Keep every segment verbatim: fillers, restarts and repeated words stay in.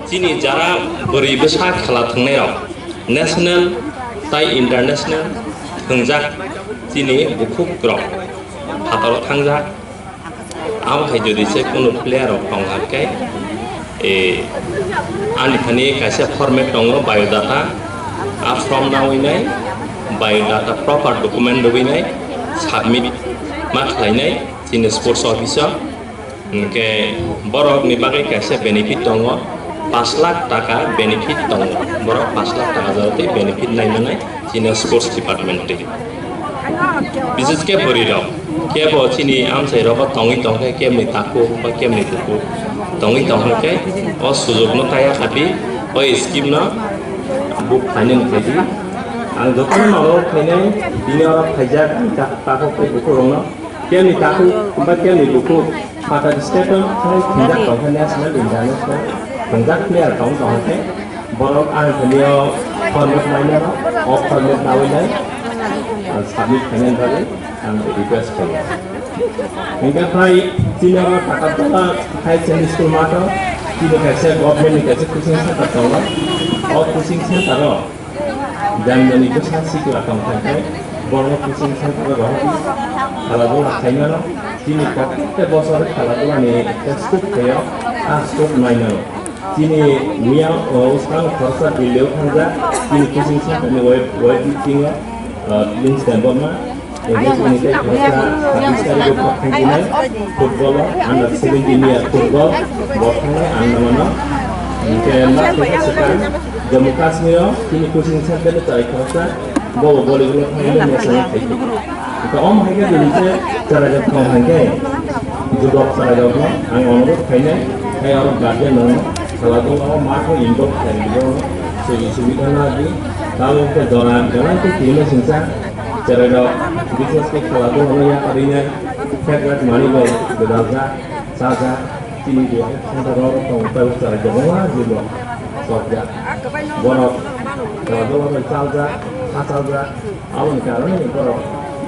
Chini jara bwrwi bwsa khela thwngnairok national tai international thwngjak chini bukhukrok phataro thangjak. Abo hai jodi se kunu player rok tong hwnkhe, e, ani thani kaisa format tongo biodata, a form nawi nai, biodata proper document rwwi nai, submit ma khlai nai chini sports office o. Hwnkhe borok ni bagwi kaisa benefit tongo, pash lakh taka benefit tongo, borok pash lakh taka jora tei benefit nai manai. Chini sports department twi. Bises khe bwrwi rok, kebo chini amchai rogo tongwi tongkhe kebni takhuk ba kebni bukhuk tongwi tongkhe o sujukno taya khati o scheme no book khainani khaidi. Ang jotono nogo khainai bini oro khaijak ang takhuk tei bukhuk rokno. Kemni takhuk ba kemni bukhuk phatar state o thwngjak tongkha national international thwngjak player tong tongkhe borok ang thani o format nainai o format nawi nai submit khainani bagwi ang request khaio. Hingkhe phai chini oro Takartola Higher Secondary School math o chini kaisa government ni kaisa coaching center tongo. O coaching center o Jani jani bwsa sikla tong thai khe borokno coaching center o rohordi. Kheladula khaimano chini protekta bosor kheladulani scope khaio, a scope naimano. Chini miya, o, swkang khoroksa Delhi o thangjak, chini coaching center ni web, web bisingo, o, Prince Debbarma. Ebo chini tei khoroksa sabis tarik o thangkhinai football o under seventeen year football bo thangnai ang nangmano. Hingke ma khe swkang Jammu Kashmir o chini coaching center ni chwrai khoroksa bo volleyball o thangnai national khaikhe. Hingke om haikhe jodi se chwrairok thong haikhe judok chwrairokno ang onurodh khainai, tei oro guardian rokno kheladul o matho involve khlai rwdi, sujog subida nadi, tabuk khe jora belai khe kirima singsa. Chwrairok, bises khe kheladulano yakarwi nai, favorite manwi bai gwdaljak, chajak, chini bo santa rok tong tai chwrai kwbangma jilbo chopjak. Borok kheladula bai chaljak, khachaljak, aboni karone borok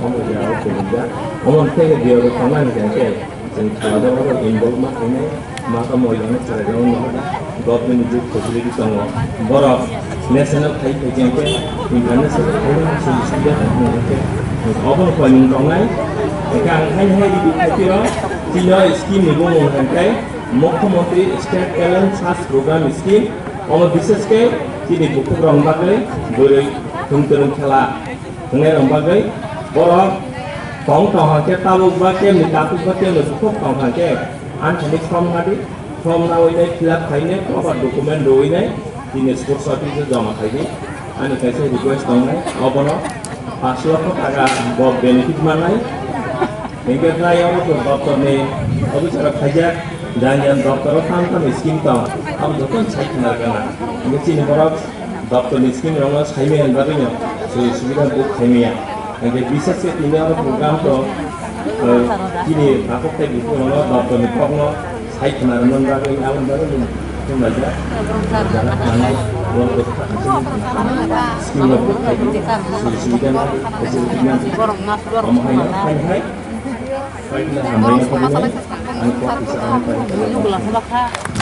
omo jagao kwrwngjak. Omo khe khe biyorok tongnai hwnkhe khe. Chwng kheladulao involve ma khainai, ma tamo yang chwrairok no government ni je facility tongo, borok national khai khai khe international khai no sujog subida tong khe, obo no koimung tongnai. Hingkhe ang hai hai ridi khai phiro, chini o scheme ni bumung hwnkhe Mukhyamantri State Talent Search Program Scheme, omo bises khe chini bukhuk rok bagwi bwrwi thwng twrwng khela. Hwngnai rok bagwi borok tong tong hwnkhe tabuk ba kemni takhuk ba kemni bukhuk tong hwnkhe ang thani form nadi, form nawi nai fill up khainai proper document rwwi nai tini sports office o joma khaidi. Ani kaisa request tongnai obono pash lokho taka bo benefit mannai. Hingke try obo to doptor ni officer rok khaijak, jang jang doptor o tam tam scheme tong, abo joto sai khna rwkha na. Hingke chini borok doptor ni scheme rok no saimaya ni bagwi no sujog subida book khaimaya. Hingke bises khe tini oro program to, eh, chini takhuk tei bukhuk rok no doptor ni kok no sai khna rwna bagwi aboni bagwi no khumlaijak. Jana khna borok scheme no book khaidi, sujog subida no facility no. Omo hai no khai hai. Khai khna hambai no khna ang kok kisa ang khai.